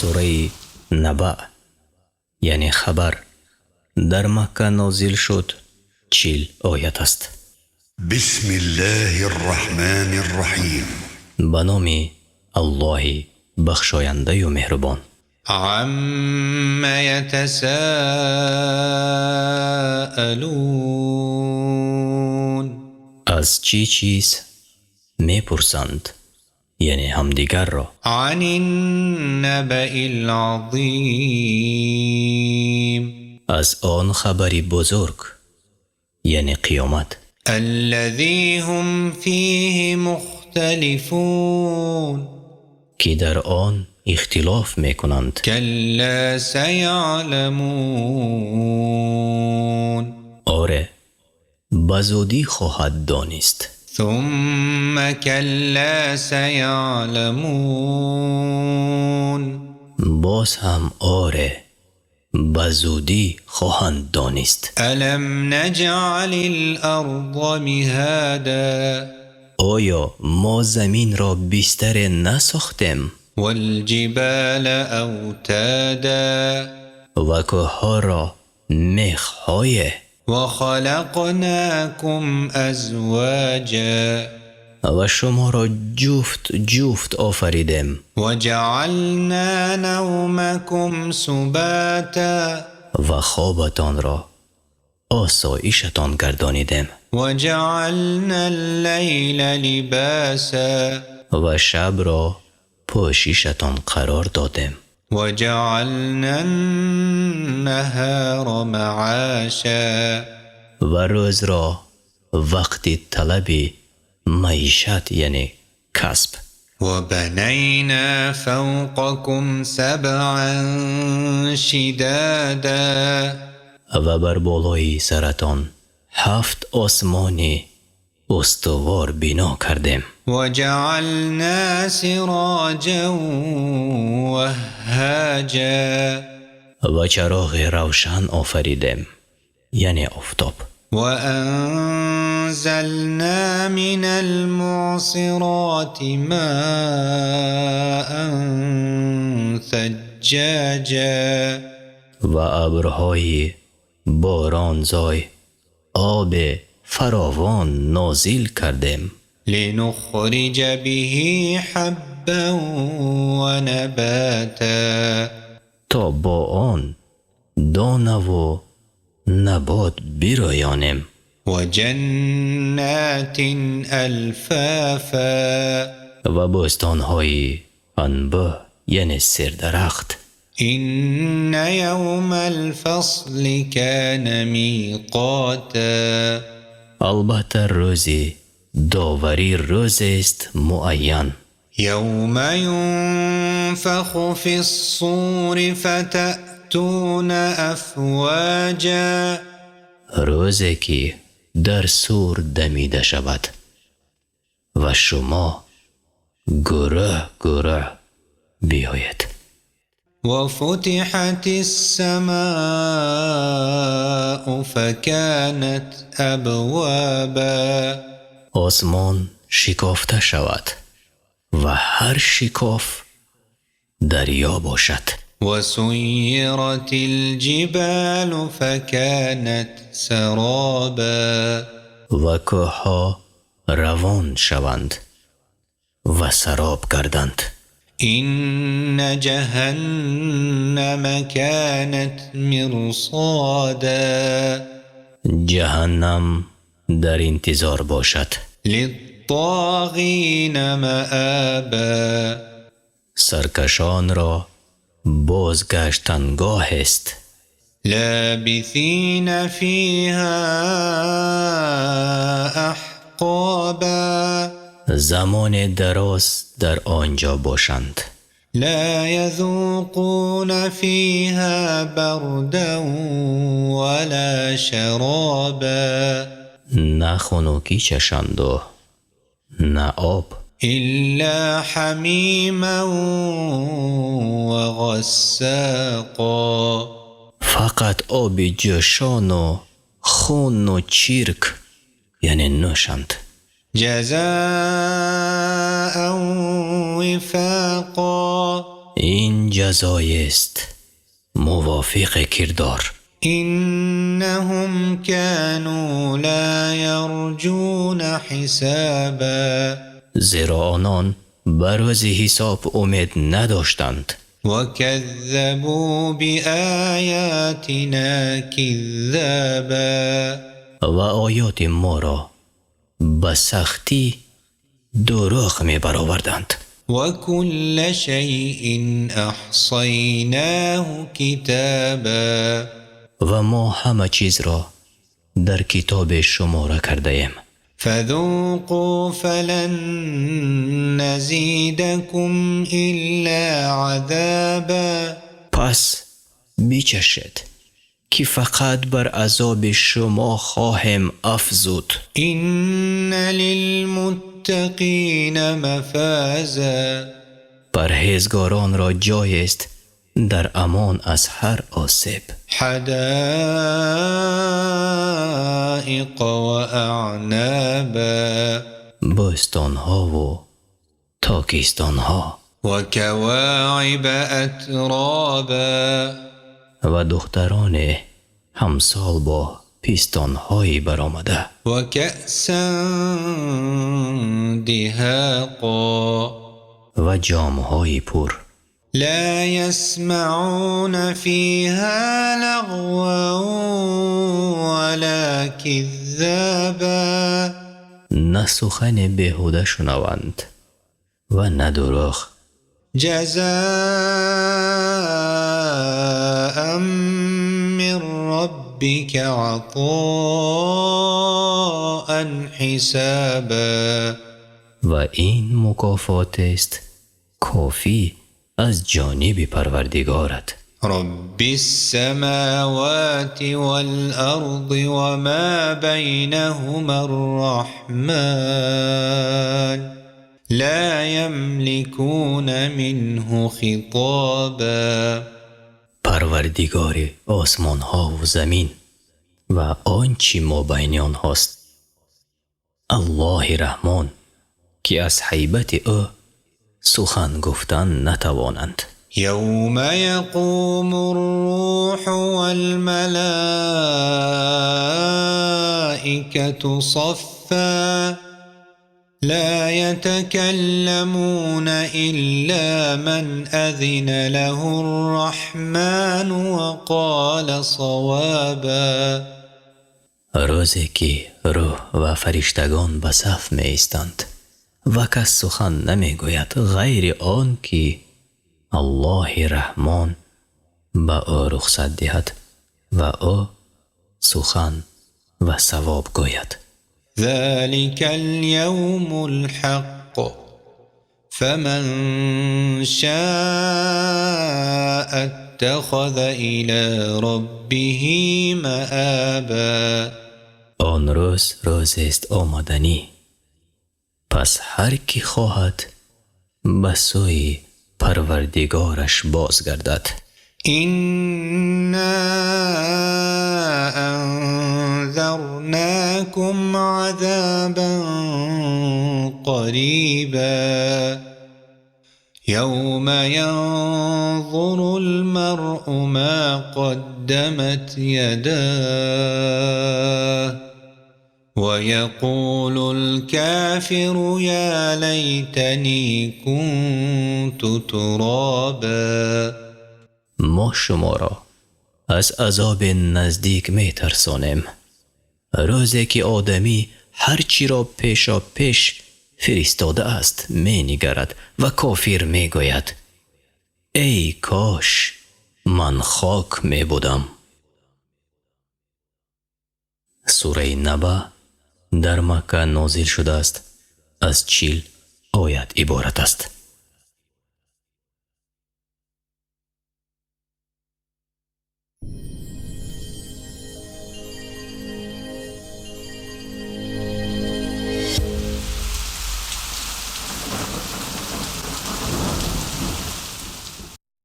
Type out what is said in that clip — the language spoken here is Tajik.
Сураи Наба, яъне хабар, дар Макка нозил шуд, 40 оят аст. بسم الله الرحمن الرحيم. Ба номи Аллоҳи бахшояндаю меҳрубон. عم يتساءلون. Аз чӣ чиз мепурсанд, яъне ҳамдигарро? عن النبأ العظيم. Аз он хабари бузург, яъне қиёмат. الذي هم فيه مختلفون. Ки дар он ихтилоф мекунанд. كلا سيعلمون. Оре, ба зудӣ хоҳад донист. ثم كلا سيعلمون. Боз ҳам оре, ба зудӣ хоҳанд донист. ألم نجعل الأرض مهادا؟ Оё мо заминро бистаре насохтем? والجبال أوتادا. Ва кӯҳҳоро мехҳое? وخلقناكم أزواجا. Ва шуморо ҷуфт ҷуфт офаридем. وجعلنا نومكم سباتا. Ва хобатонро осоишатон гардонидем. وجعلنا الليل لباسا. Ва шабро пӯшишатон қарор додем. وجعلنا النهار معاشا. Ва рӯзро вақти талаби маишат, яъне касб. وبنينا فوقكم سبعا شدادا. Ва бар болои саратон ҳафт осмони устувор бино кардем. وجعلنا سراجا وهاجا. Ва чароғи равшан офаридем, яъне офтоб. وأنزلنا من المعصرات ماء ثجاجا. Ва абрҳои боронзой оби фаровон нозил кардем. لنخرج به حبا ونباتا. То бо он донаву набот бирӯёнем. وجنات ألفافا. Ва бӯстонҳои анбӯҳ, яъне сердарахт. إن يوم الفصل كان ميقاتا. Албатта, рӯзи доварӣ рӯзест муайян. يوم ينفخ في الصور فتأتون أفواجا. Рӯзе ки дар сур дамида шавад ва шумо гурӯҳ гурӯҳ биёед. وفتحت السماء فكانت أبوابا. Осмон шикофта шавад ва ҳар шикоф дарё бошад. وسيرت الجبال فكانت سرابا. Ва кӯҳҳо равон шаванд ва сароб гарданд. إن جهنم كانت مرصادا. Ҷаҳаннам дар интизор бошад. للطاغين مآبا. Саркашонро бозгаштангоҳест. لابثين فيها أحقابا. Замоне дароз дар он ҷо бошанд. لا يذوقون فيها بردا ولا شرابا. На хунукӣ чашанду на об. إلا حميما وغساقا. Фақат оби ҷӯшону хуну чирк, яъне нӯшанд. جزاء وفاقا. Ин ҷазоест мувофиқи кирдор. إنهم كانوا لا يرجون حسابا. Зеро онон ба рӯзи ҳисоб умед надоштанд. وكذبوا بآياتنا كذابا. Ва оёти моро ба сахтӣ дурӯғ мебароварданд. وكل شيء أحصيناه كتابا. Ва мо ҳама чизро дар китобе шумора кардаем. فذوقوا فلن نزيدكم إلا عذابا. Пас бичашед, ки фақат бар азоби шумо хоҳем афзуд. إن للمتقين مفازا. Парҳезгоронро ҷоест дар амон аз ҳар осеб. حدائق وأعنابا. Бӯстонҳову токистонҳо. وكواعب أترابا. Ва духтароне ҳамсол бо пистонҳои баромада. وكأسا دهاقا. Ва ҷомҳои пур. لا يسمعون فيها لغوا ولا كذابا. На сухане беҳуда шунаванд ва на дурӯғ. جزاء من ربك عطاء حسابا. Ва ин мукофотест кофӣ аз ҷониби Парвардигорат. رب السماوات والأرض وما بينهما الرحمن لا يملكون منه خطابا. Парвардигори осмонҳову замин ва он чӣ мобайни онҳост, Аллоҳи Раҳмон, ки аз ҳайбати ӯ сухан гуфтан натавонанд. يوم يقوم الروح والملائكة صفا لا يتكلمون إلا من أذن له الرحمن وقال صوابا. Рӯзе ки рӯҳ ва фариштагон ба саф меистанд ва кас сухан намегӯяд ғайри он ки Аллоҳи Раҳмон ба ӯ рухсат диҳад ва ӯ сухан ва савоб гӯяд. ذلك اليوم الحق فمن شاء اتخذ إلى ربه مآبا. Он рӯз рӯзест омаданӣ, пас ҳар кӣ хоҳад, ба сӯи Парвардигораш бозгардад. إنا أنذرناكم عذابا قريبا يوم ينظر المرء ما قدمت يداه ويقول الكافر يا ليتني كنت ترابا. Мо шуморо аз азоби наздик метарсонем, рӯзе ки одамӣ ҳар чиро пешопеш фиристодааст менигарад ва кофир мегӯяд: «Эй кош ман хок мебудам». Сураи Наба дар Макка нозил шудааст, аз 40 оят иборат аст.